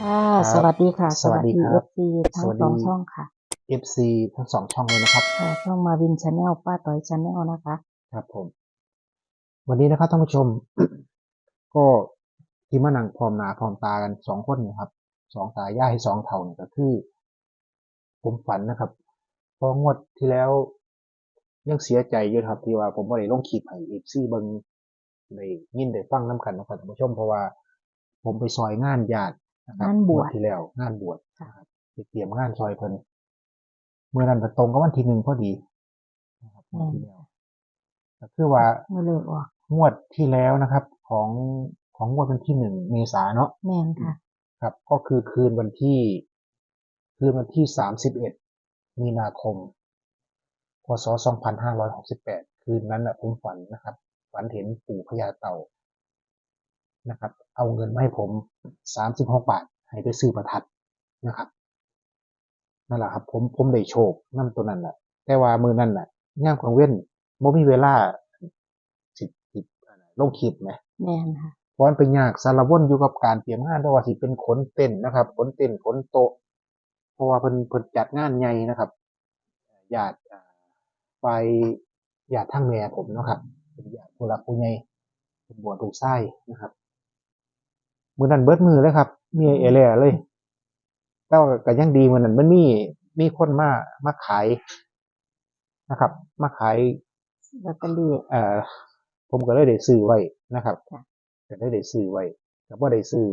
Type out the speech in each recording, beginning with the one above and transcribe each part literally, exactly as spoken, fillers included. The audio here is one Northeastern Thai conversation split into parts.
ค่ะ ครับ สวัสดีค่ะ สวัสดีครับ เอฟซีทั้งสองช่องค่ะ เอฟซีทั้งสองช่องเลยนะครับ ค่ะ ช่องมาวินชาแนล ป้าต้อยชาแนลนะคะ ครับผม วันนี้นะครับท่านผู้ชม ก็ที่มานั่งพร้อมหน้าพร้อมตากันสองคนนะครับ สองตายายสองเฒ่านี่ก็คือ ผมฝันนะครับ เพราะงวดที่แล้ว ยังเสียใจอยู่ครับ ที่ว่าผมบ่ได้ลงคลิปให้เอฟซีเบิ่งได้ยินได้ฟังนำกันนะครับท่านผู้ชม เพราะว่าผมไปซอยงานญาตินะครับ งานบวช งที่แล้วงานบวช ค่ะ นะครับ ไปเตรียมงานซอยเพิ่น เมื่อนั้นก็ตรงกับวันที่หนึ่งพอดีนะครับ แม่น งวดที่แล้วก็คือว่า เมื่อเลขออก งวดที่แล้วนะครับ ของของงวดวันที่หนึ่งเมษาเนาะ แม่นค่ะ ครับ ก็คือคืนวันที่ คืนวันที่สามสิบเอ็ดมีนาคม พ.ศ. สองพันห้าร้อยหกสิบแปด คืนนั้นนะผมฝันนะครับ ฝันเห็นปู่พญาเต่านะครับ เอาเงินมาให้ผมสามสิบหกบาท ให้ไปซื้อประทัดนะครับ นั่นแหละครับ ผมผมได้โชคนำตัวนั้นแหละ แต่ว่ามื้อนั้นน่ะยามกลางเว็นบ่มีเวลาสิสิลงคลิปแหม แม่นค่ะ เพราะมันไปยากสารวนอยู่กับการเตรียมงาน เพราะว่าสิเป็นขนเต็นท์นะครับ ขนเต็นท์ขนโต๊ะ เพราะว่าเพิ่นเพิ่นจัดงานใหญ่นะครับ ญาติอ่าฝ่ายญาติทางแม่ผมเนาะครับ เป็นญาติผู้หลักผู้ใหญ่ เป็นบวชลูกชายนะครับ มื้อนั้นเบิดมื้อเลยครับ เมียแอแล่เลย แต่ว่าก็ยังดีมื้อนั้นมันมีมีคนมามาขายนะครับ มาขาย ลอตเตอรี่ เอ่อ ผมก็เลยได้ซื้อไว้นะครับ ค่ะ ก็เลยได้ซื้อไว้ ก็บ่ได้ซื้อ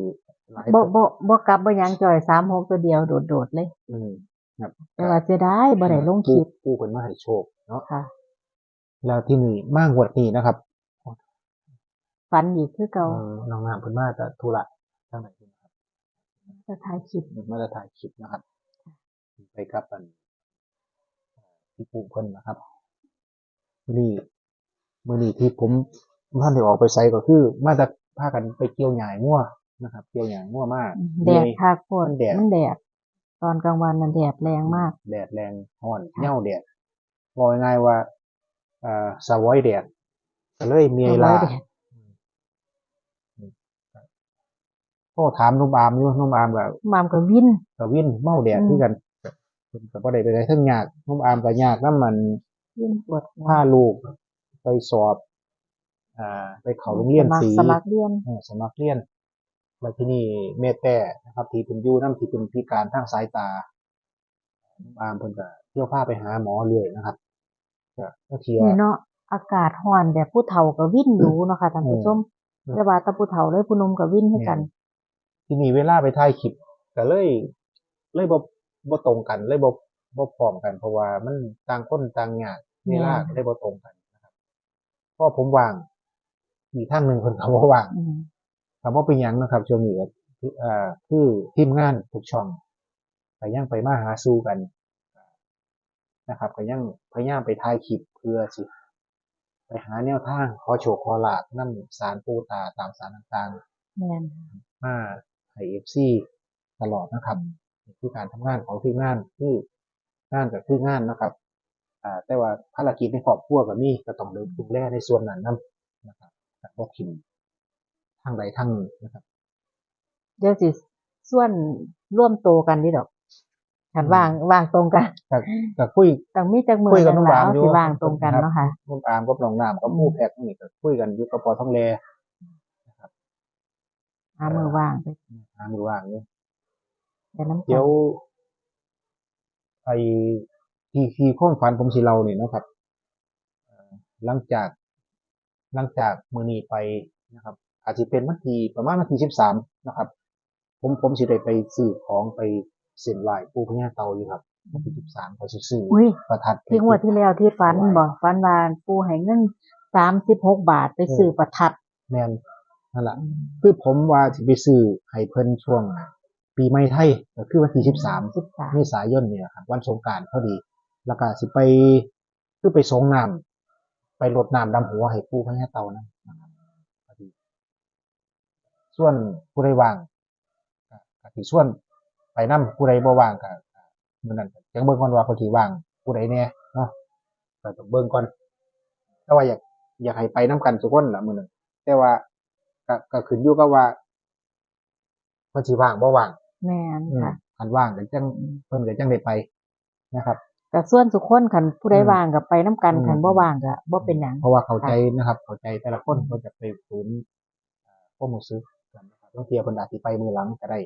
หลาย บ่บ่บ่กลับบ่หยังจ่อย สามหก ตัวเดียวโดดๆเลย อืมครับ แต่ว่าเสียดายบ่ได้ลงคลิป ปู่ปู่เพิ่นมาให้โชคเนาะ ค่ะ แล้วที่นี่มางวดนี้นะครับ ฝันอีกคือเก่า เอ่อน้องน้ำเพิ่นมาจากธุระทางไหนครับ จะถ่ายคลิป มาจะถ่ายคลิปนะครับ ไปกับอันพี่ปู่เพิ่นนะครับ มื้อนี้มื้อนี้ที่ผมบ่ทันได้ออกไปไสก็คือ มาจากพากันไปเกี่ยวหญ้างัวนะครับ เกี่ยวหญ้างัวมา แดดคักโพด มันแดด มันแดด ตอนกลางวันมันแดดแรงมาก แดดแรงฮ้อน ค่ะ เหย้าแดด บอกง่ายๆว่าเอ่อสวอยแดด ก็เลยเมีย สวอย ลา แดด โทรถามหนุ่มอามอยู่ หนุ่มอามก็ หม่ำกับวิน ก็วินเมาแดด อืม คือกัน เพิ่นก็บ่ได้ไปไสเทิงยาก หนุ่มอามก็ยากนำมัน วินปวดหัว พาลูกไปสอบ อ่า ไปเข้าโรงเรียน สมัคร ฟรี สมัครเรียน เออสมัครเรียน แล้วที่นี่แม่แต้นะครับ ที่เพิ่นอยู่นำ ที่เพิ่นพิการทางสายตา หนุ่มอามเพิ่นก็เที่ยวพาไปหาหมอเรื่อยนะครับ ก็ก็เที่ยว นี่เนาะ อากาศร้อนแบบผู้เฒ่าก็วินดูเนาะค่ะท่านผู้ชม อืม แต่ว่าแต่ผู้เฒ่าเลยผู้หนุ่มก็วินคือกัน แม่น ที่นี่เวลาไปถ่ายคลิปก็เลย เลยบ่บ่ตรงกัน เลยบ่บ่พร้อมกัน เพราะว่ามันต่างคนต่างยาก แม่น เวลาก็เลยบ่ตรงกันนะครับ พอผมว่าง อีกทางหนึ่งเพิ่นก็บ่ว่าง อืม ก็บ่เป็นหยังนะครับ ช่วงนี้ก็คือเอ่อคือทีมงานทุกช่องก็ยังไปมาหาสู่กันนะครับ ก็ยังพยายามไปถ่ายคลิปเพื่อสิไปหาแนวทางขอโชคขอลาภนำศาลปู่ตาตามศาลต่างๆ แม่น มาให้เอฟซีตลอดนะครับ นี่คือการทำงานของทีมงาน คืองานก็คืองานนะครับ อ่า แต่ว่าภารกิจในครอบครัวก็มี ก็ต้องดูแลในส่วนนั้นนำนะครับ ก็บ่ถิ่มทางใดทางหนึ่งนะครับ เดี๋ยวสิชวนรวมโตกันนี่ดอก คัน อืม ว่างว่างตรงกัน ก็ก็คุย ต้องมีจักมื้อ คุยกับ หนึ่ง น้อง ล่ะ อามอยู่ สิว่างตรงกันเนาะค่ะ น้องอามกับน้องน้ำกับ อืม ผู้แพ็คนี่ก็คุยกันอยู่กับปอทองแล หามื้อว่างไป หามื้อว่างอยู่ ไปนำกัน เดี๋ยว ไอ้ที่ที่ความฝันผมสิเล่านี่นะครับ เอ่อ หลังจาก หลังจากมื้อนี้ไปนะครับ อาจสิเป็นวันที่ประมาณวันที่สิบสามนะครับ ผมผมสิได้ไปซื้อของไปเส้นไหว้ปู่พญาเต่าอยู่ครับ วันที่สิบสามก็สิซื้อ อุ๊ย ประทัดไป ที่งวดที่แล้วที่ฝันบ่ ฝันว่าปู่ให้เงินสามสิบหกบาทไปซื้อประทัด แม่นนั่นล่ะ คือผมว่าสิไปซื้อให้เพิ่นช่วงปีใหม่ไทย ก็คือวันที่สิบสาม สิบสาม เมษายนนี่แหละครับ วันสงกรานต์พอดี แล้วก็สิไป คือไปสรงน้ำ ไปรดน้ำดำหัวให้ปู่พญาเต่านั่นนะครับ ส่วนผู้ใดว่างก็ก็สิชวนไปนำ ผู้ใดบ่ว่างก็มื้อนั้นจั่งเบิ่งก่อนว่าเพิ่นสิว่างผู้ใดแหน่เนาะ ก็ต้องเบิ่งก่อน แต่ว่าอยาก อยากให้ไปนำกันทุกคนล่ะมื้อนั้น แต่ว่าก็ก็ขึ้นอยู่กับว่าเพิ่นสิว่างบ่ว่าง แม่น อืม ค่ะ คันว่างก็จั่งเพิ่นก็จั่งได้ไปนะครับ ก็ส่วนสุคน คันผู้ใด อืม ว่างก็ไปนำกัน อืม คันบ่ว่างก็บ่เป็นหยัง เพราะว่าเข้าใจนะครับ เข้าใจแต่ละคน อืม ก็จะไปฝืนความรู้สึกกันนะครับ บางเทื่อเพิ่นอาจสิไปมื้อหลังก็ได้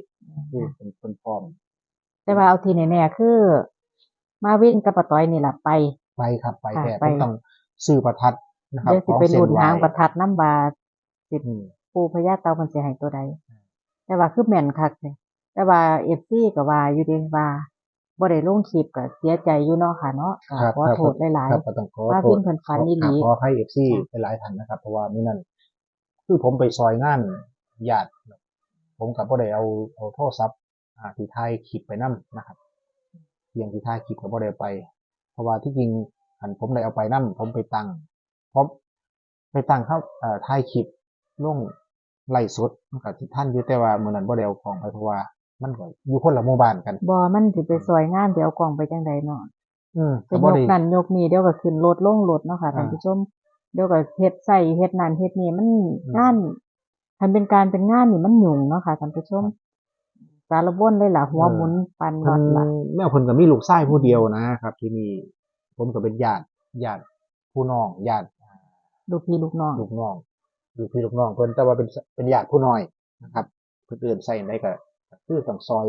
คือเพิ่น เพิ่นพร้อม แต่ว่าเอาที่แน่ๆคือ มาวินกับป้าต้อยนี่ล่ะไป ไปครับ ไป ค่ะ แท้ ไป ผมต้องซื้อประทัดนะครับ เดี๋ยวสิไป ของเส้น ลุ้นหาง ไหว้ ประทัดนำว่าสิ อืม ปู่พญาเต่าเพิ่นสิให้ตัวใด แต่ว่าคือแม่นคักเนี่ย แต่ว่า เอฟซี ก็ว่าอยู่เด้ว่า บ่ได้ลงคลิปก็เสียใจอยู่เนาะค่ะเนาะ ก็ ครับ ขอโทษหลายๆ ครับ ก็ต้องขอ ว่า โท วิ ษ นเพิ่นฝันอีหลี ขอขอให้ เอฟซี ค่ะ หลายๆท่านนะครับ เพราะว่ามื้อนั้นคือผมไปซอยงานญาติ ผมก็บ่ได้เอา เอาโทรศัพท์ อ่า ที่ถ่ายคลิปไปนำนะครับ เรื่องที่ถ่ายคลิปก็บ่ได้ไป เพราะว่าที่จริง อันผมได้เอาไปนำ ผมไปตั้ง ผมไปตั้งครับ เอ่อ ถ่ายคลิปลงไลฟ์สด มันก็สิทันอยู่ แต่ว่ามื้อนั้นบ่ได้เอากล้องไป เพราะว่ามันก็อยู่คนละหมู่บ้านกัน บ่ มันสิไปซอยงาน สิเอากล้องไปจั่งใดเนาะ อืม ไป ก็บ่ ยก ได้ นั่นยกนี่ เดี๋ยวก็ขึ้นรถลงรถเนาะค่ะ อ่า ท่านผู้ชม เดี๋ยวก็เฮ็ดใส่เฮ็ดนั่นเฮ็ดนี่ มัน อืม งาน คันเป็นการเป็นงานนี่มันยุ่งเนาะค่ะ ท่านผู้ชม ครับ สารวนเลยล่ะ หัว เออ หมุนปัน เพิ่ ร น ถล่ะ แม่เพิ่นก็มีลูกชายผู้เดียวนะครับ ที่นี่ผมก็เป็นญาติ ญาติผู้น้อง ญาติ ลูกพี่ลูกน้อง ลูกน้อง ลูกพี่ลูกน้องเพิ่น แต่ว่าเป็น เป็นญาติผู้น้อยนะครับ เพิ่นเอิ้นใส่ได้ก็ ก็คือต้องซอย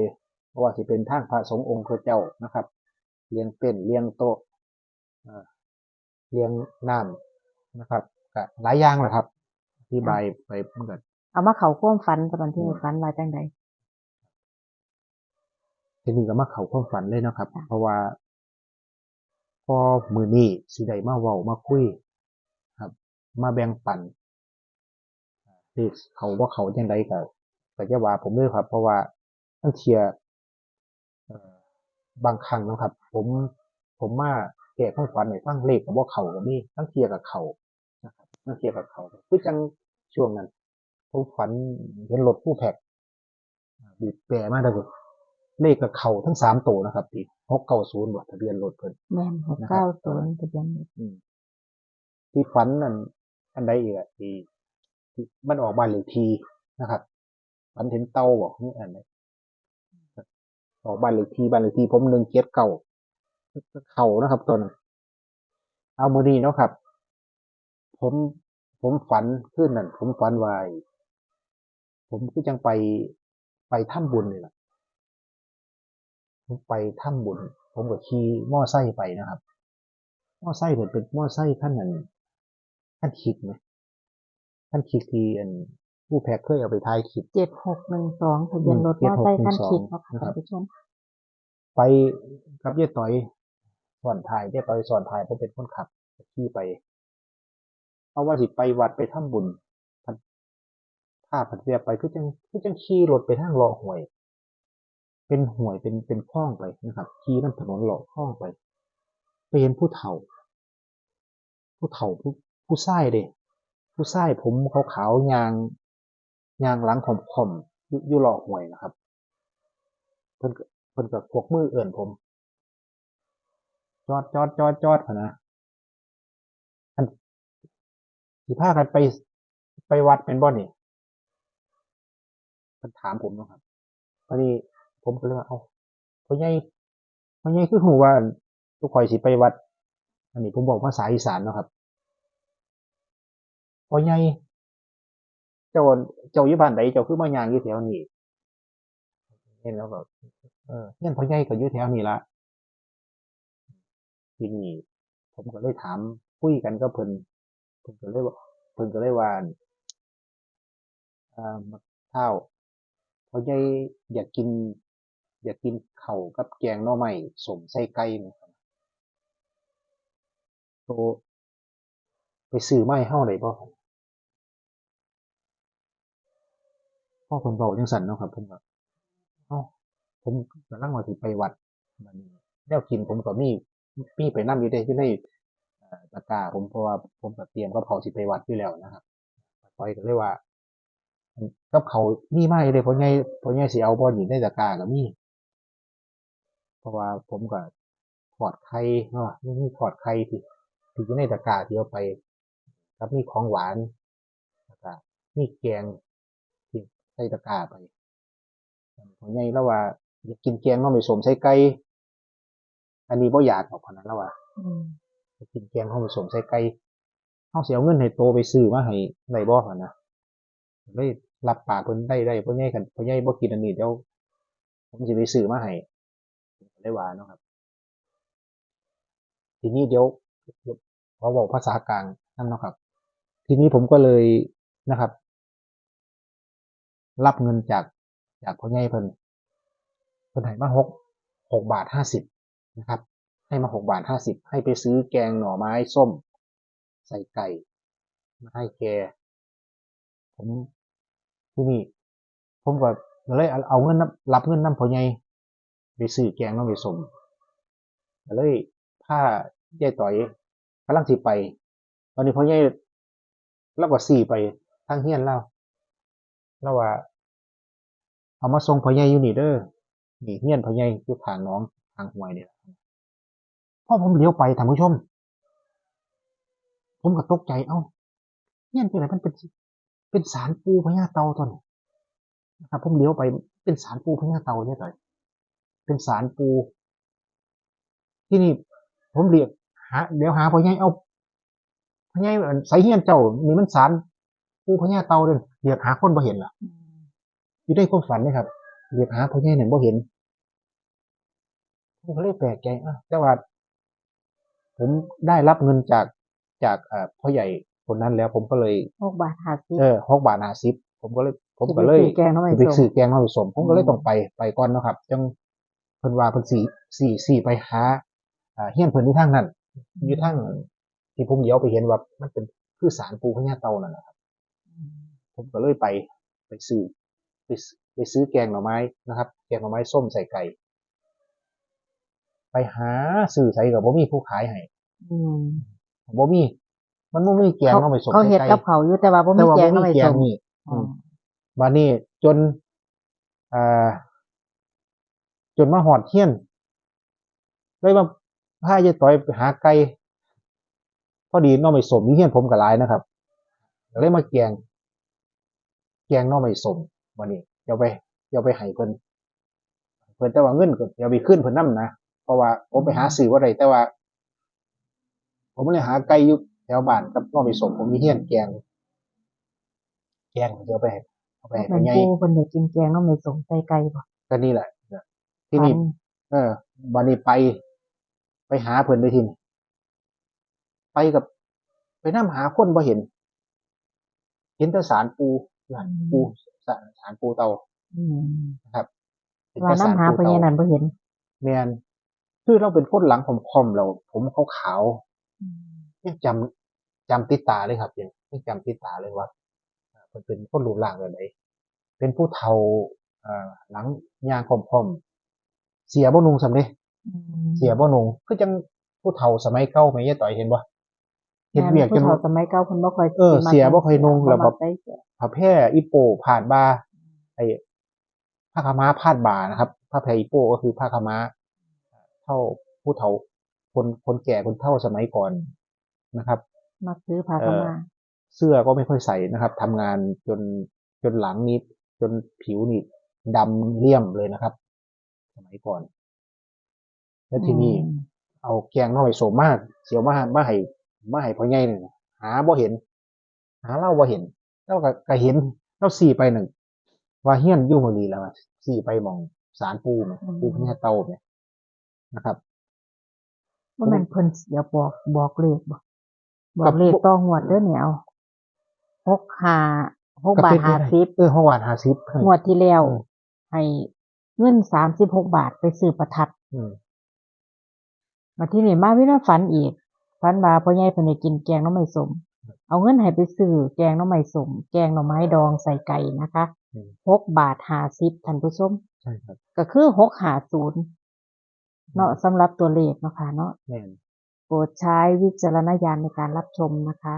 เพราะว่าสิเป็นทางพระสงฆ์องค์เจ้านะครับ เลี้ยงเต็นท์ เลี้ยงโต๊ะ เอ่อ เลี้ยงน้ำนะครับ ก็หลายอย่างแหละครับ อธิบายไปมันก็ เอามาเข้าความฝันตอนที่ อืม ฝันว่าจั่งใด ทีนี้ก็มาเข้าความฝันเลยเนาะครับ ค่ะ เพราะว่า พอมื้อนี้สิได้มาเว้ามาคุยครับ มาแบ่งปัน ที่เขาบ่เข้าจั่งใดก็ ก็อย่าว่าผมเด้อครับ เพราะว่าบางเทื่อ เอ่อ บางครั้งเนาะครับ ผม ผมมาแก้ความฝันให้ฟัง เลขก็บ่เข้าก็มี บางเทื่อก็เข้านะครับ บางเทื่อก็เข้า คือจั่งช่วงนั้น ผมฝันเห็นรถ Full Pack บีบแตรมาแล้วก็เลขก็เข้าทั้งสามตัวนะครับ ที่ หกเก้าศูนย์ บ่ ทะเบียนรถเพิ่น แม่น หกเก้าศูนย์ ทะเบียนรถ อืม ที่ฝันนั่น อันใดอีกอะ ที่ ที่มันออกบ้านเลขที่นะครับ ฝันเห็นเต่าบ่ คืออันใด ออกบ้านเลขที่ บ้านเลขที่ผม หนึ่งเจ็ดเก้า เข้านะครับ ตอนนั้น เอามื้อนี้เนาะครับ ผม ผมฝันคืนนั้น ผมฝันว่า ผมคือจั่งไป ไปทำบุญนี่ล่ะ ผมไปทำบุญ ผมก็ขี่มอไซค์ไปนะครับ มอไซค์เพิ่นเป็นมอไซค์คันนั้น คันคิกไหม คันคิกที่อัน Full Pack เคยเอาไปถ่ายคลิป เจ็ดหกหนึ่งสอง ทะเบียนรถ อืม มอไซค์คันคิกเนาะค่ะ นะครับ ท่านผู้ชม ไปกับยายต่อยซ้อนท้าย ยายต่อยซ้อนท้าย ผมเป็นคนขับ ขี่ไป เอาว่าสิไปวัดไปทำบุญ พัด พาพัดแวบไป คือจั่ง คือจั่งขี่รถไปทางเลาะห้วย เป็นห้วย เป็น เป็นคลองไปนะครับ ขี่นำถนนเลาะคลองไป ไปเห็นผู้เฒ่า ผู้เฒ่า ผู้ ผู้ชายเด้ ผู้ชายผมขาวๆ ย่าง ย่างหลังค่อมๆ อยู่ อยู่เลาะห้วยนะครับ เพิ่นก็ เพิ่นก็กวักมือเอิ้นผม จอด จอด จอด จอด หั้นนะ อัน สิพากันไป ไปวัดแม่นบ่นี่ เพิ่นถามผมเนาะครับ บัดนี้ผมก็เลยว่า เอ้า พ่อใหญ่ พ่อใหญ่คือฮู้ว่า ตุ๊กข่อยสิไปวัด อันนี้ผมบอกภาษาอีสานเนาะครับ พ่อใหญ่ เจ้า เจ้าอยู่บ้านใด เจ้าคือมาย่างอยู่แถวนี้ เห็นแล้วก็ เออ เฮือนพ่อใหญ่ก็อยู่แถวนี้ละ ทีนี้ผมก็เลยถาม คุยกันกับเพิ่น เพิ่นก็เลยว่า เพิ่นก็เลยว่า เอ่อ บักท้าว พ่อใหญ่อยากกิน อยากกินข้าวกับแกงหน่อไม้ส้มใส่ไก่ โต ไปซื้อมาให้เฮาได้บ่ พอเพิ่นเว้าจั่งซั้นเนาะครับ ผมก็ เอ้า ผมกำลังว่าสิไปวัด บัดนี้แนวกินผมก็มี มีไปนำอยู่เด้ อยู่ใน เอ่อ ตะกร้าผม เพราะว่าผมก็เตรียมกับข้าวสิไปวัดอยู่แล้วนะครับ ข้อยก็เลยว่า กับข้าวมีมาอยู่เด้ พ่อใหญ่ พ่อใหญ่สิเอาบ่นี่ ในตะกร้าก็มี เพราะว่าผมก็ทอดไข่เนาะ มี มีทอดไข่ที่ ที่อยู่ในตะกร้าที่เอาไป กับมีของหวาน แล้วก็มีแกงที่ใส่ตะกร้าไป พ่อใหญ่ลาวว่า อยากกินแกงหน่อไม้ส้มใส่ไก่ อันนี้บ่อยากดอก พะนะ ลาวว่า อืม อยากกินแกงหน่อไม้ส้มใส่ไก่ เฮาสิเอาเงินให้โตไปซื้อมาให้ได้บ่ พะนะ เลยรับปากเพิ่น ได้ ได้ พ่อใหญ่ คันพ่อใหญ่บ่กินอันนี้ เดี๋ยวผมสิไปซื้อมาให้ ได้ว่าเนาะครับ ทีนี้เดี๋ยวขอเว้าภาษากลางนำเนาะครับ ทีนี้ผมก็เลยนะครับ รับเงินจาก จากพ่อใหญ่เพิ่น เพิ่นให้มาหก หกบาทห้าสิบนะครับ ให้มาหกบาทห้าสิบ ให้ไปซื้อแกงหน่อไม้ส้มใส่ไก่มาให้แก ผม ทีนี้ผมก็เลยเอา เอาเงินนำ รับเงินนำพ่อใหญ่ไปซื้อแกงหน่อไม้ส้ม ก็เลยพายายต่อยกำลังสิไป วันนี้พ่อใหญ่ลาวก็ซี้ไปทางเฮือนลาว ลาวว่า เอามาส่งพ่อใหญ่อยู่นี่เด้อ นี่เฮือนพ่อใหญ่อยู่ข้างหนอง ข้างห้วยนี่ล่ะ พอผมเหลียวไป ท่านผู้ชม ผมก็ตกใจ เอ้า เฮือนจั่งใด๋มันเป็น เป็นศาลปู่พญาเต่าตั๊วนี้นะครับ ผมเหลียวไป เป็นศาลปู่พญาเต่าเนี่ย เป็นศาลปู่ ทีนี้ผมเหลียวหา เหลียวหาพ่อใหญ่ เอ้า พ่อใหญ่ อัน ไสเฮือนเจ้า นี่มันศาลปู่พญาเต่าเด้อ เหลียวหาคนบ่เห็นล่ะ อืม อยู่ในความฝันเด้ครับ เหลียวหาพ่อใหญ่นั่นบ่เห็น ผมก็เลยแปลกใจ อ่ะ แต่ว่า ผมได้รับเงินจาก จาก เอ่อ พ่อใหญ่คนนั้นแล้ว ผมก็เลย หกบาทห้าสิบ เออ หกบาทห้าสิบ ผมก็เลย ผมก็เลย สิไปซื้อแกงหน่อไม้ส้ม สิไปซื้อแกงหน่อไม้ส้ม ผมก็เลย อืม ต้องไป ไปก่อนเนาะครับ จั่งเพิ่นว่าเพิ่นซี้ ซี้ ซี้ไปหา อ่า เฮือนเพิ่นอยู่ทางนั้น อยู่ทางที่ผมเหลียวไปเห็นว่ามันเป็นคือศาลปู่พญาเต่านั่นนะครับ อืม ผมก็เลยไป ไปซื้อ ไปซื้อ ไปซื้อแกงหน่อไม้นะครับ แกงหน่อไม้ส้มใส่ไก่ ไปหาซื้อไสก็บ่มีผู้ขายให้ อืม บ่มี มันบ่มีแกงหน่อไม้ส้ม เขาเฮ็ด ใส่ไก่ กับเขาวอยู่ แต่ว่าบ่ แต่ มี ว่า แก บ่ งหน่อ มี ไม้ แก ส้ ง ม นี่ อ๋อ อืม บัดนี้จน อ่า จนมาฮอดเฮือน เลยมาพายายต่อยไปหาไก่ พอดีหน่อไม้ส้มอยู่เฮือนผมก็หลายนะครับ ก็เลยมาแกง แกงหน่อไม้ส้ม บัดนี้ เดี๋ยวไป เดี๋ยวไปให้เพิ่น เพิ่น แต่ว่าเงินก็เดี๋ยวไปคืนเพิ่นนำนะ เพราะว่าผมไปหาซื้อบ่ได้ แต่ว่า ผมเลยหาไก่อยู่แถวบ้านกับหน่อไม้ส้ม ผมอยู่เฮือนแกง แกง เดี๋ยวไปให้ เอาไปให้ แม่ พ่อน ใหญ่ ปู่เพิ่นได้กินแกงหน่อไม้ส้มใส่ไก่บ่ ก็นี่แหละ ที่นี่ ฝัน เออ บัดนี้ไป ไปหาเพิ่นได้ที่นี่ ไปกับ ไปนำหาคนบ่เห็น เห็นแต่ศาลปู่ ปู่ ศาลปู่เต่า อืม นะครับ เห็น ว่า แต่ศาล นำหา ปู่ พ่อใหญ่ เต่า นั่นบ่เห็น แม่น คือลาวเป็นคนหลังค่อมๆ แล้วผมขาวๆ อืม ยังจ๋ำ จ๋ำติดตาเลยครับ ยัง ยังจ๋ำติดตาเลยว่า เพิ่นเป็นคนรูปร่างแบบใด เป็นผู้เฒ่า เอ่อ หลังย่างค่อมๆ เสื้อบ่นุ่งซ้ำเด้ อืม เสื้อบ่นุ่ง คือจั่งผู้เฒ่าสมัยเก่าแม่ยายต่อยเห็นบ่ เฮ็ดเวียก แม่น ผู้เฒ่า จน สมัยเก่าเพิ่นบ่ค่อย เออ สิมัก เสื้อบ่ค่อยนุ่ง บ่ แล้ว มั ก็ กใส่เสื้อ ผ้าแพร่อีโป้พาดบ่า ไอ้ ผ้าขาวม้าพาดบ่านะครับ ผ้าแพร่อีโป้ก็คือผ้าขาวม้า เฒ่า ผู้เฒ่า คน คนแก่คนเฒ่าสมัยก่อนนะครับ มักถือผ้าขาวม้า เสื้อก็ไม่ค่อยใส่นะครับ ทำงานจน จนหลังนี่ จนผิวนี่ดำเลี่ยมเลยนะครับ สมัยก่อน แล้วทีนี้ อืม เอาแกงหน่อไม้ส้มมา สิเอามา มาให้ มาให้พ่อใหญ่นี่ หาบ่เห็น หาลาวบ่เห็น ลาวก็ ก็เห็น ลาวซี้ไปนั่น ว่าเฮือนอยู่หม่องนี้แล้ว ซี้ไปหม่องศาลปู่น่ะ อืม ปู่พญาเต่าเนี่ยนะครับ บ่แม่นเพิ่นสิบอก บอกเลขบ่ บอ ครั ก บ เลขต่องวดเด้อเนี่ย เอา หกห้า หกบาท ก็เป็นไปได้ ห้าสิบ เออ หกบาทห้าสิบ งวดที่แล้ว เออ ให้เงินสามสิบหกบาทไปซื้อประทัด อืม มาที่นี่มาวินมาฝันอีก ฝันว่าพ่อใหญ่เพิ่นได้กินแกงหน่อไม้ส้ม เอาเงินให้ไปซื้อแกงหน่อไม้ส้ม แกงหน่อไม้ดองใส่ไก่นะคะ อืม หกบาทห้าสิบ ท่านผู้ชม ใช่ครับ ก็คือ หกห้าศูนย์ เนาะ สำหรับตัวเลขเนาะค่ะเนาะ แม่น โปรดใช้วิจารณญาณในการรับชมนะคะ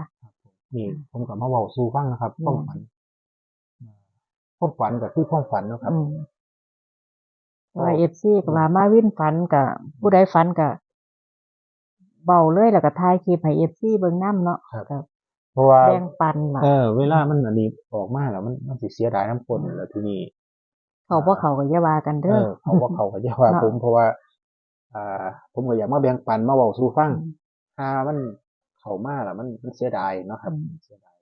นี่ผมก็มาเว้าสู่ฟังนะครับ อืม ความฝัน ความฝันก็คือความฝันเนาะครับ อืม แต่ว่า เอฟซี ก็ว่ามาวินฝันก็ ผู้ใดฝันก็เว้าเลย แล้วก็ถ่ายคลิปให้ เอฟซี เบิ่งนำเนาะ ครับ ก็ เพราะว่า แบ่งปันล่ะ เออ เวลามันอันนี้ออกมาแล้ว มัน มันสิเสียดายนำคน แล้วทีนี้ เขาบ่เข้าก็อย่าว่ากันเด้อ เออ เขาบ่เข้าก็อย่าว่า เนาะ ผม เพราะว่า อ่า ผมก็อยากมาแบ่งปัน มาเว้าสู่ฟัง อืม ถ้ามันเข้ามาแล้วมัน มันเสียดายเนาะครับ อืม เสียดาย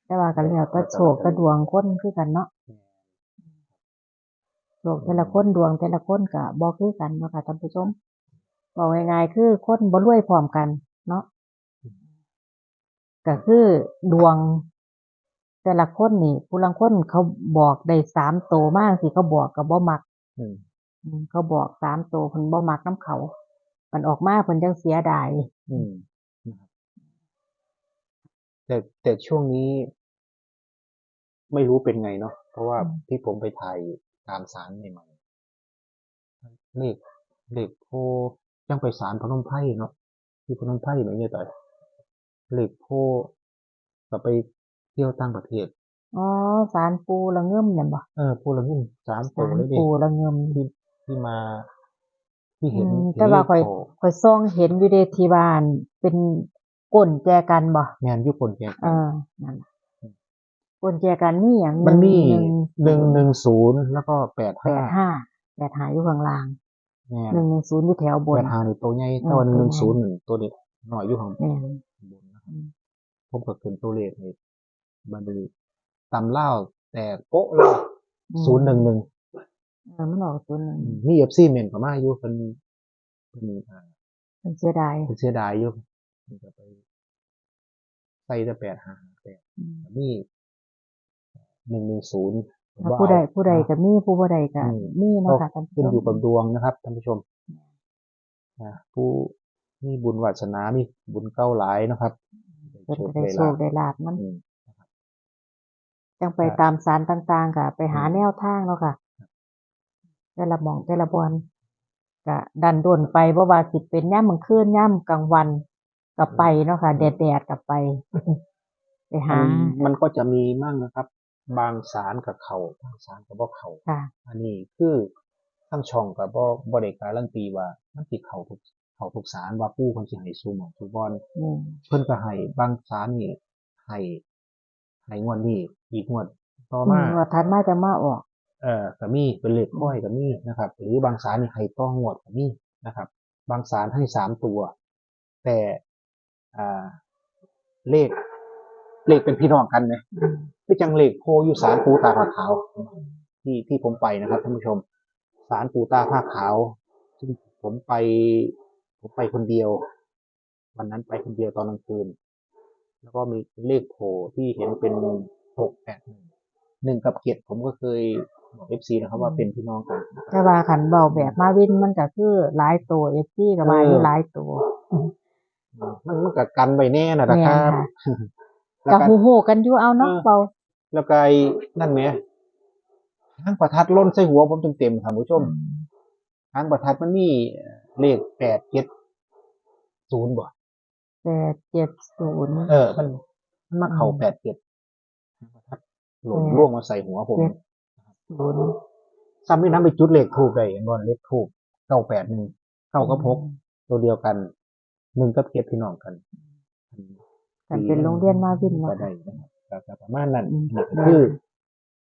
แต่ว่าก็แล้วแต่โชคแต่ดวงคนคือกันเนาะ แม่น โชคแต่ละคน อืม ดวงแต่ละคนก็บ่คือกันเนาะค่ะท่านผู้ชม เว้าง่ายๆ คือคนบ่รวยพร้อมกันเนาะ อืม ก็คือดวงแต่ละคนนี่ ผู้ลางคนเขาบอกได้สามโตมาจั่งซี้ เขาบอกก็บ่มัก อืม อืม เขาบอกสามโตเพิ่นบ่มักนำเขา มันออกมาเพิ่นจั่งเสียดาย อืม นะครับ แต่ แต่ช่วงนี้ ไม่รู้เป็นไงเนาะ เพราะว่า อืม ที่ผมไปถ่ายตามศาลใหม่ๆ เลข เลขโพธิ์ ยังไปศาลพนมไพรเนาะ ที่พนมไพรแม่นอยู่ไส เลขโพธิ์ ก็ไปเที่ยวต่างประเทศ อ๋อ ศาลปู่ละเงิมนั่นบ่ เออ ปู่ละเงิม สามโตเลยเด้ ศาลปู่ละเงิม ที่ ที่มา ที่เห็น อืม เห็น แต่ว่า เลข ข้อย โพธิ์ ข้อยส่องเห็นอยู่เด้ ที่ว่าเป็นก้นแจกันบ่ แม่น อยู่ก้นแจกัน เออ นั่นล่ะ อืม ก้นแจกันมีหยัง มันมี หนึ่ง หนึ่งหนึ่งศูนย์ แล้วก็แปดห้า แปดห้า แปดห้า อยู่ข้างล่าง แม่น หนึ่งหนึ่งศูนย์ อยู่แถวบน แปดห้า นี่โตใหญ่ อืม แต่ว่า โตใหญ่ หนึ่งหนึ่งศูนย์ นี่โตนี้น้อยอยู่ข้าง แม่น บนนะครับ อืม ผมก็ขึ้นตัวเลขให้ บัดนี้ตำลาวแตกโป๊ะเลย อืม ศูนย์หนึ่งหนึ่ง เออ มันออก ศูนย์หนึ่ง อืม มี เอฟซี เม้นเข้ามาอยู่ เพิ่น เพิ่น อ่า เพิ่นเสียดาย เพิ่นเสียดายอยู่ เพิ่นก็ไป ใส่แต่ แปดห้าห้าแปด อืม ก็มี หนึ่งหนึ่งศูนย์ ถ้าผู้ใด ผู้ใดก็มี ผู้บ่ได้ก็ อืม มีเนาะค่ะ ก็ ท่านผู้ชม ขึ้นอยู่กับดวงนะครับ ท่านผู้ชม อ่า ผู้มีบุญวาสนา มีบุญเก่าหลายนะครับ เพิ่นก็ได้โชคได้ลาภ ได้โชคได้ลาภนำ อืม นะครับ จั่งไป ครับ ตามศาลต่างๆ ก็ไปหา อืม แนวทางเนาะค่ะ แต่ละหม่องแต่ละบ่อน ก็ดันด้นไป บ่ว่าสิเป็นยามกลางคืน ยามกลางวัน ก็ไปเนาะค่ะ อืม แดดๆ ก็ไป ไปหา มัน มันก็จะมีมั่งนะครับ บางศาลก็เข้า บางศาลก็บ่เข้า ค่ะ อันนี้คือทางช่องก็บ่ บ่ได้การันตีว่ามันสิเข้าทุก เข้าทุกศาล ว่าปู่เพิ่นสิให้สู่หม่องสู่บ่อน อืม เพิ่นก็ให้ บางศาลนี่ให้ ให้งวดนี้ อีกงวดต่อมา อืม งวดถัดมาจะมาออก เอ่อ ก็มี เป็นเลขคอยก็มีนะครับ หรือบางศาลนี่ให้ต่องวดก็มีนะครับ บางศาลให้สามตัว แต่ อ่า เลข เลขเป็นพี่น้องกันนะ อืม คือจั่งเลขโพธิ์อยู่ศาลปู่ตาผ้าขาว ที่ ที่ผมไปนะครับท่านผู้ชม ศาลปู่ตาผ้าขาว ซึ่งผมไป ผมไปคนเดียว วันนั้นไปคนเดียวตอนกลางคืน แล้วก็มีเลขโพธิ์ที่เห็นเป็น หกแปดหนึ่ง หนึ่งกับเจ็ด ผมก็เคยบอก เอฟซี นะครับ อืม ว่าเป็นพี่น้องกัน แต่ว่าคันเว้าแบบมาวินมันก็คือหลายโต เอฟซี ก็ว่าอยู่ เออ หลายโต มัน มันก็กันไว้แน่น่ะนะครับ แม่นค่ะ แล้วก็ ก็ฮู้ๆ กันอยู่ เอาเนาะ เออ เว้า แล้วก็ไอ้นั่นแหม หางประทัดหล่นใส่หัวผมเต็มๆ ท่านผู้ชม อืม หางประทัดมันมีเลข แปดเจ็ดศูนย์ บ่ แปดเจ็ดศูนย์ เออ มัน มันมาเข้า อืม แปดเจ็ด หางประทัดหล่น แปด ร่วงมาใส่หัวผม เจ็ดศูนย์ ซ้ำนี่นำไปจุดเลขธูปได้ เห็นบ่ เลขธูป เก้าแปดหนึ่ง เก้ากับหก อืม ตัวเดียวกัน หนึ่งกับเจ็ด พี่น้องกัน กันเป็นโรงเรียนมาวินเนาะ ก็ได้นะครับ ก็ ก็ประมาณนั้น อืม นี่ก็คือ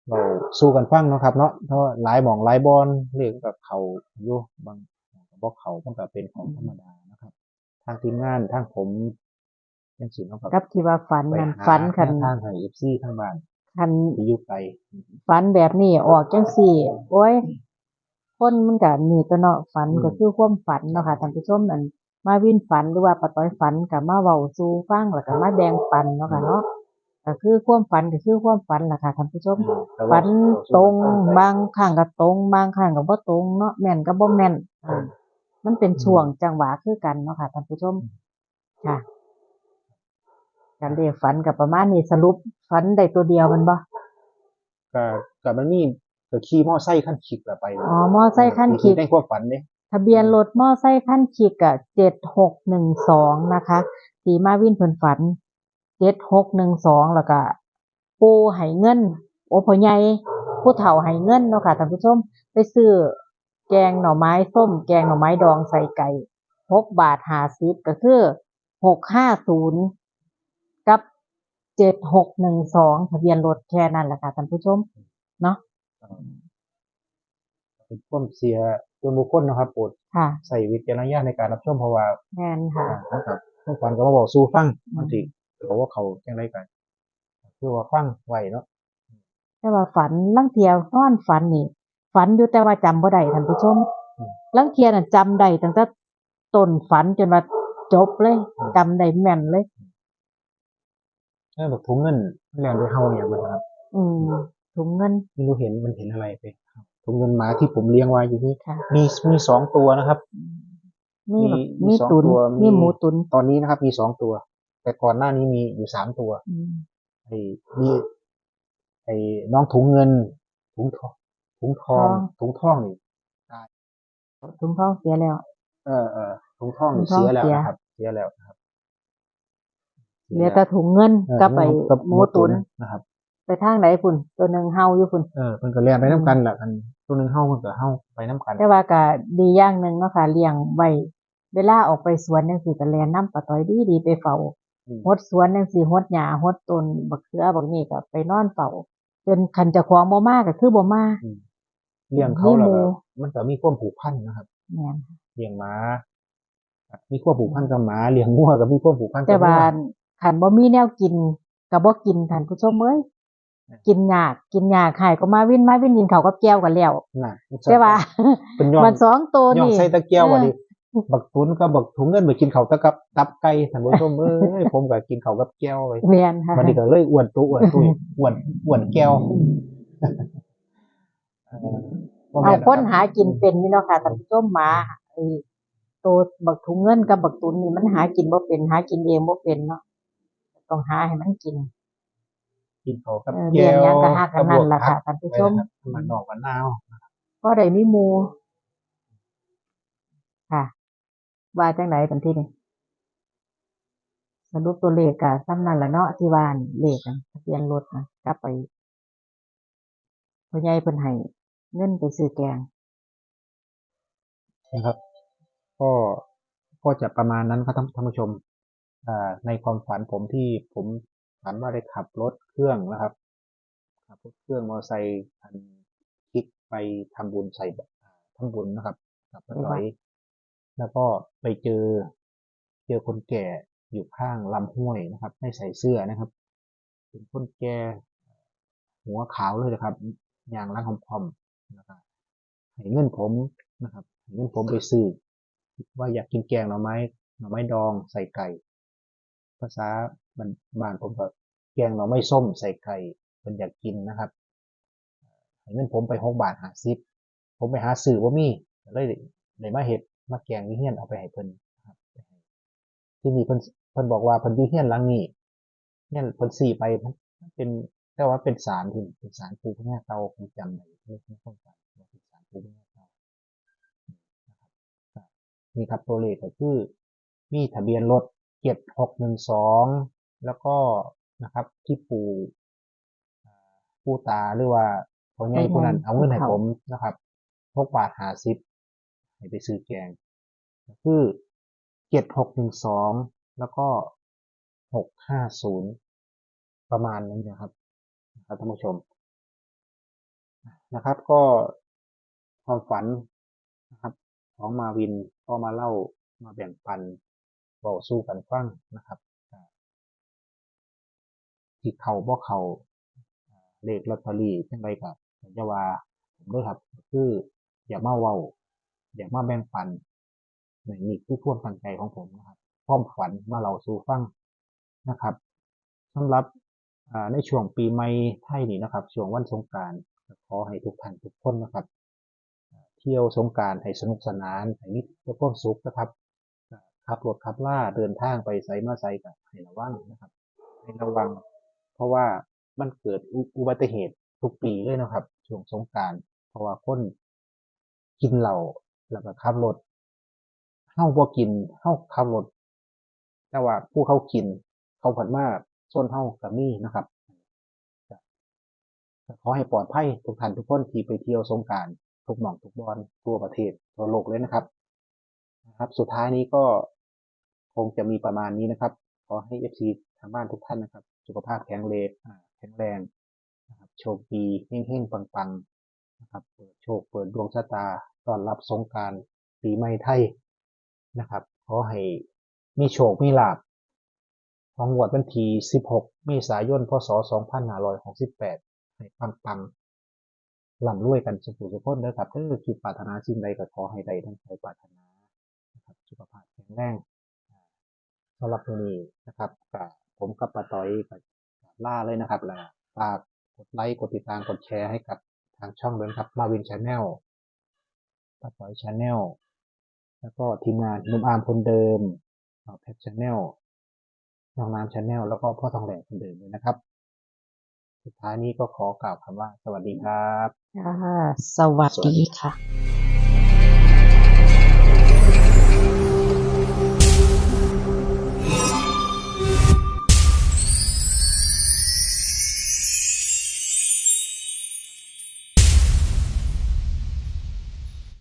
เว้าสู่กันฟังเนาะครับเนาะ เพราะหลายหม่องหลายบ่อน เลขก็เข้าอยู่ บางหม่องก็บ่เข้า มันก็เป็นของธรรมดานะครับ ทางทีมงาน ทางผม จั่งซี้เนาะครับ กับที่ว่าฝันนั่น ไปหา ฝันคัน แนวทางให้ เอฟซี ทางบ้าน คัน ที่อยู่ไกล ฝันแบบนี้ออกจั่งซี้ โอ้ย คนมันก็นี่ตัวเนาะ ฝัน อืม ก็คือความฝันเนาะค่ะ ท่านผู้ชม อันมาวินฝันหรือว่าป้าต้อยฝันก็มาเว้าสู่ฟัง แล้วก็มาแบ่งปันเนาะค่ะเนาะ ก็คือความฝันก็คือความฝันล่ะค่ะท่านผู้ชม อืม แต่ว่า ฝันตรง เว้าสู่กันฟังไป บางครั้งก็ตรง บางครั้งก็บ่ตรงเนาะ แม่นก็บ่แม่น อ่า อืม มันเป็นช่วง อืม จังหวะคือกันเนาะค่ะท่านผู้ชม อืม ค่ะ การเลขฝันก็ประมาณนี้ สรุปฝันได้ตัวเดียวแม่นบ่ ก็ ก็มันมี ก็ขี่มอไซค์คันคิกละไป อ๋อ มอไซค์คันคิก เออ ในความฝันเด้ ทะเบียนรถมอไซค์คันคิกก็ เจ็ดหกหนึ่งสอง นะคะ ที่มาวินเพิ่นฝัน เจ็ดหกหนึ่งสอง แล้วก็ปู่ให้เงิน โอ้ พ่อใหญ่ ผู้เฒ่าให้เงินเนาะค่ะท่านผู้ชม ไปซื้อแกงหน่อไม้ส้ม แกงหน่อไม้ดองใส่ไก่ หกบาทห้าสิบ ก็คือ หกห้าศูนย์ กับ เจ็ดหกหนึ่งสอง ทะเบียนรถ แค่นั้นแหละค่ะท่านผู้ชม เนาะ อืม เป็นความเชื่อส่วนบุคคลเนาะครับ โปรด ค่ะ ใช้วิจารณญาณในการรับชม เพราะว่า แม่นค่ะ อ่านะครับความฝันก็มาบอกสู่ฟัง อืม มันสิเขาว่าเขาจังได๋กัน คือว่าฟังไว้เนาะ แต่ว่าฝันลางเทื่อนอนฝันนี่ ฝันอยู่แต่ว่าจำบ่ได้ท่านผู้ชม อืม ลางเทื่อน่ะจำได้ตั้งแต่ต้นฝันจนว่าจบเลย อืม จำได้แม่นเลย เออแบบถุงเงินมันแล่นไปเห่าอย่างเงี้ยครับ อืม ถุงเงิน ไม่รู้เห็นมันเห็นอะไรไป ถุงเงินหมาที่ผมเลี้ยงไว้อยู่นี่ ค่ะ มีมีสองตัวนะครับ มีแบบ มี มี สอง ตุน ตัว มี มี หมูตุน ตอนนี้นะครับ มีสองตัว แต่ก่อนหน้านี้มีอยู่สามตัว อืม ไอ้มีไอ้น้องถุงเงิน ถุงทอง ถุงทอง ทอง ถุงทองนี่ ถุงทองเสียแล้ว เออเออถุงทอง ถุ นี่ งทอง เสียแล้ว เสีย นะครับ เสียแล้วนะครับ เหลือแต่ถุงเงิน เออ กับไป ถุงเงินกับ หมูตุน นะครับ ไปทางไหนพุ่น ตัวหนึ่งเห่าอยู่พุ่น เออเพิ่นก็แล่นไปน้ำกันแหละกันตัวหนึ่งเห่ามันก็เห่าไปน้ำกัน แต่ว่าก็ดีอย่างหนึ่งเนาะค่ะ เลี้ยงไว้ เวลาออกไปสวนจังซี่ก็แล่นนำป้าต้อยดีๆไปเฝ้า อืม หดสวนจังซี่ หดหญ้า หดต้นบักเขือบักนี่ก็ไปนอนเฝ้า จนคันเจ้าของบ่มาก็คือบ่มา อืมเลี้ยงเขาแล้ว มีหมู่ ก็มันก็มีความผูกพันนะครับ แม่น เลี้ยงหมา มีความผูกพันกับหมา เลี้ยงงัวก็มีความผูกพันกับ แต่ว่า งัว คันบ่มีแนวกินก็บ่กิน ท่านผู้ชมเอ้ย อืม กินยาก กินยาก หายก็มาวิน มาวินกินข้าวกับแจ่วกันแล้ว น่ะ แต่ว่า เป็นย้อน มันสองตัว ย้อน นี่ ใส่ตะแก้ว เออ บัดนี้ บักตุนกับบักถุงเงินไปกินข้าวตะกับตับไก่ ท่านผู้ชมเอ้ย ผมก็กินข้าวกับแจ่วไป แม่นค่ะ บัดนี้ก็เลยอ้วนตัวอ้วนตัวอ้วนอ้วนแจ่ว เออ เอาคนหากินเป็นนี่เนาะค่ะ ท่านผู้ชม หมาไอ้ตัวบักถุงเงินกับบักตุนนี่มันหากินบ่เป็น หากินเองบ่เป็นเนาะ ต้องหาให้มันกิน กินข้าวกับ เออ แจ่ว เลี้ยงหยังก็หากันนั่นล่ะค่ะ กั ท่าน บ ผู้ วก ชม ผัก มันนอกมันนาว ก็ได้มีหมู่ค่ะ ว่าจังได๋กันที่นี่ สรุปตัวเลขก็ส่ำนั่นล่ะเนาะ ที่ว่าเลขอะ ทะเบียนรถนะ กลับไป พ่อใหญ่เพิ่นให้เงินไปซื้อแกง นะครับ ก็ก็จะประมาณนั้นครับท่านท่านผู้ชม อ่า ในความฝันผมที่ผมฝันว่าได้ขับรถเครื่องนะครับ ขับรถเครื่องมอเตอร์ไซค์คันคิดไปทำบุญใส่บาตรทำบุญนะครับ กับป้าต้อย แล้วก็ไปเจอ เจอคนแก่อยู่ข้างลำห้วยนะครับ ไม่ใส่เสื้อนะครับ เป็นคนแก่ หัวขาวเลยนะครับ ย่างหลังค่อมๆ นะครับ ให้เงินผมนะครับ ให้เงินผมไปซื้อ ว่าอยากกินแกงหน่อไม้ หน่อไม้ดองใส่ไก่ ภาษาบ้านบ้านผมก็แกงหน่อไม้ส้มใส่ไก่ เพิ่นอยากกินนะครับ ให้เงินผมไปหกบาทห้าสิบ ผมไปหาซื้อบ่มี ก็เลยได้มาเฮ็ด มาแกงอยู่เฮือน เอาไปให้เพิ่นนะครับ ที่นี่เพิ่น เพิ่นบอกว่าเพิ่นอยู่เฮือนหลังนี้ เฮือนเพิ่นชี้ไป มัน มันเป็น แต่ว่าเป็นศาลที่ เป็นศาลปู่พญาเต่า ผมจำได้ใน ในความฝันว่าเป็นศาลปู่พญาเต่า นะครับ นี่ครับ ตัวเลขก็คือ มีทะเบียนรถ เจ็ดหกหนึ่งสอง แล้วก็นะครับ ที่ปู่ อ่า ปู่ตาหรือว่าพ่อใหญ่ผู้นั้น เอาเงินให้ผมนะครับ หกบาทห้าสิบ ให้ไปซื้อแกง ก็คือ เจ็ดหกหนึ่งสอง แล้วก็ หกห้าศูนย์ ประมาณนี้นะครับ นะครับท่านผู้ชม นะครับ ก็ความฝันนะครับ ของมาวินก็มาเล่า มาแบ่งปัน เว้าสู่กันฟังนะครับ ที่เข้าบ่เข้า เลขลอตเตอรี่จังใดก็อย่าว่าผมเด้อครับ คืออย่ามาเว้า อย่ามาแบ่งปัน นี่คือความตั้งใจของผมนะครับ ความฝันมาเล่าสู่ฟังนะครับ สำหรับ อ่า ในช่วงปีใหม่ไทยนี่นะครับ ช่วงวันสงกรานต์ ก็ขอให้ทุกท่านทุกคนนะครับ เที่ยวสงกรานต์ให้สนุกสนาน ให้มีแต่ความสุขนะครับ ขับรถขับลา เดินทางไปไสมาไสก็ให้ระวังนะครับ ให้ระวัง เพราะว่ามันเกิดอุ อุบัติเหตุทุกปีเลยนะครับ ช่วงสงกรานต์ เพราะว่าคนกินเหล้าแล้วก็ขับรถ เฮาบ่กิน เฮาขับรถ แต่ว่าผู้เขากิน เขาผัดมาชนเฮาก็มีนะครับ ก็ขอให้ปลอดภัยทุกท่านทุกคนที่ไปเที่ยวสงกรานต์ทุกหม่องทุกบ่อนทั่วประเทศทั่วโลกเลยนะครับ นะครับ สุดท้ายนี้ก็คงจะมีประมาณนี้นะครับ ขอให้ เอฟซี ทางบ้านทุกท่านนะครับ สุขภาพแข็งแรง อ่า แข็งแรงนะครับ โชคดี เฮงๆ ปังๆ นะครับ เปิดโชคเปิดดวงชะตาต้อนรับสงกรานต์ปีใหม่ไทยนะครับ ขอให้มีโชคมีลาภของงวดวันที่ สิบหก เมษายน พ.ศ. สองพันห้าร้อยหกสิบแปด ให้ปังๆ ร่ำรวยกันสุขสุขคนเด้อครับเด้อ คิดปรารถนาสิ่งใดก็ขอให้ได้ดังใจปรารถนานะครับ สุขภาพแข็งแรง สำหรับมื้อนี้นะครับ ก็ผมกับป้าต้อยก็ลาเลยนะครับ แล้วฝากกดไลค์ กดติดตาม กดแชร์ให้กับทางช่องด้วยนะครับ มาวิน Channel ป้าต้อย Channel แล้วก็ทีมงานหนุ่มอาร์มคนเดิม แพท Channel น้องน้ำ Channel แล้วก็พ่อทองแหล่คนเดิมด้วยนะครับ สุดท้ายนี้ก็ขอกล่าวคำว่าสวัสดีครับ ค่ะ สวัสดีค่ะ